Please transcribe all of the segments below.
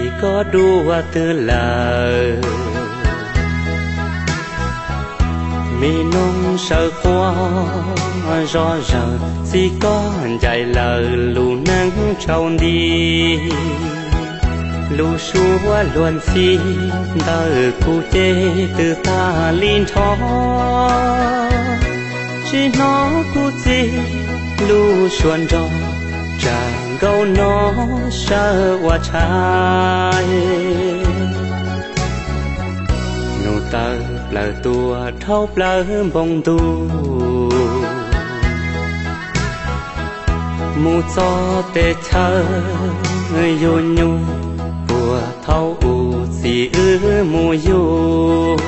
Txiv koj dua twg lawm? Me noog sawv quaj zom zaws, txiv koj ncaim lawm lub neej tsaus nti. Lub suab luag ntxhi ntawm kuv ces twb tag li nrho. Tsis hnov kuv txiv lub suab nrog tsam nkaus no sawv ua tshais. Nus tawm plaws tuaj dhau plaws npoo ntuj, mus txog tej chaw yug nyuj, puag thaum ub txiv wb mus yug.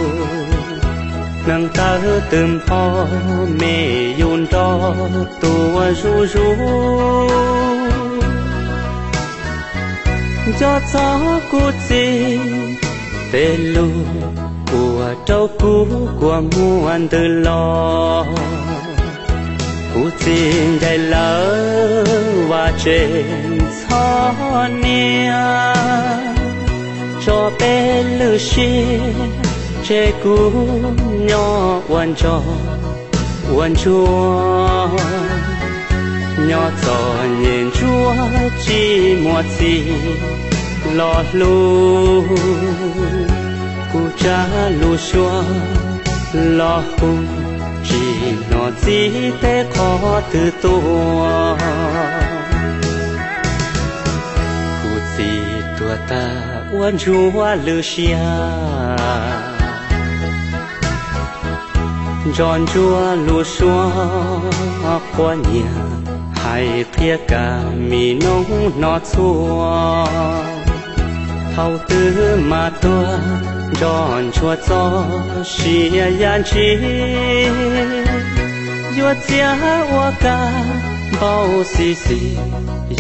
Neeg tawv twb npho, me yus nrog tuaj zuj zus. Nco txog kuv txiv tej lus ua rau kuv kua muag ntws los. Kuv txiv ncaim lawm Vaj Tseb ntxhov niam, tso peb lwm siab tseg kuv nyob ua ntsog ua ntsuag. Nyob txom nyem ntsuag tsis muaj txiv los hlub, kuv tsa lub suab los hu, tsis hnov txiv teb qhov twg tuaj. Kuv txiv tuag tag ua ntsuag lwm siab, nco ntsuag lub suab quab nyiam, hais qhia kam mi noog hnov txhua. Thaum twg mas tuag nco ntsuag txoj sia yam ntsis, yuav txiav ua kab npau xis xis,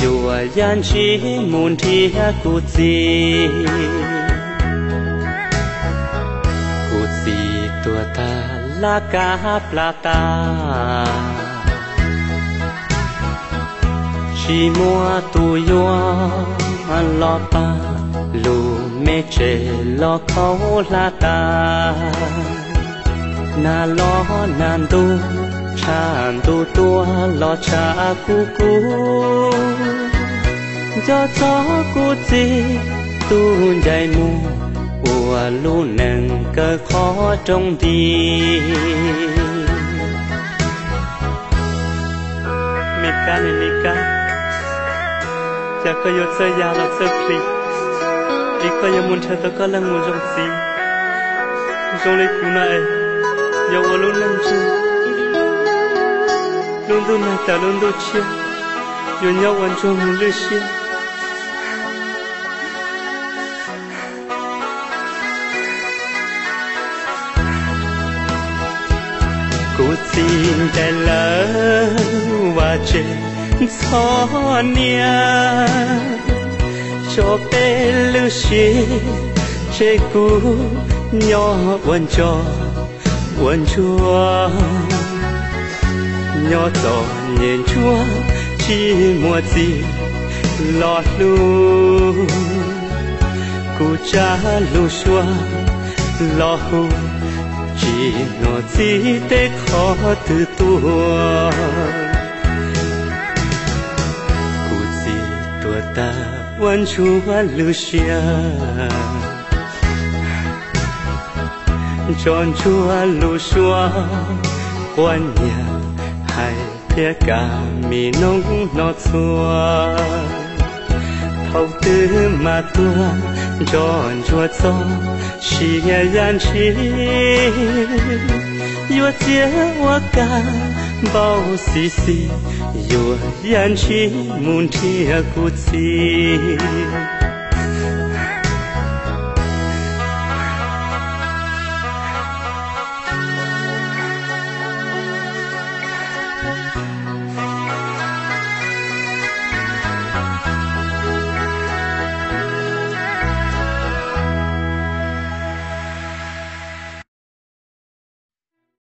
yuav yam ntsis mus nrhiav kuv txiv. Kuv txiv tuag tag laj kab plab tas, tsis muaj tus yuav los pab, lub me tsev los khaub hlab tas. Nag los nag ntuj, tshav ntuj tuaj los tshav kub kub. Nco txog kuv txiv tus ncaim mus, ua lub neej kawg qhov rooj nti. Me kab, me kab, cas koj yuav txawj ya los txawj plis, es koj yuav mus nrhiav tau koj leej mus zoo txiv. Zoo li kuv no es yuav ua lub neej ntsug, lub ntuj nag tas lub ntuj tshiab, yuav nyob ua ntsuag mus lwj siab. Kuv txiv ncaim lawm Vaj Tseb ntxhov niam, tso peb lwm siab tseg kuv nyob ua ntsog ua ntsuag. Nyob txom nyem ntsuag tsis muaj txiv los hlub, kuv tsa lub suab los hu, tsis hnov txiv teb qhov twg tuaj. Kuv txiv tuag tag ua ntsuag lwm siab, nco ntsuag lub suab quab nyiam, hais thiab kam mi noog hnov txhua. Thaum twg mas tuag nco ntsuag txoj sia yam ntsis, yuav txiav ua kab npau xis xis, yuav yam ntsis mus nrhiav kuv txiv.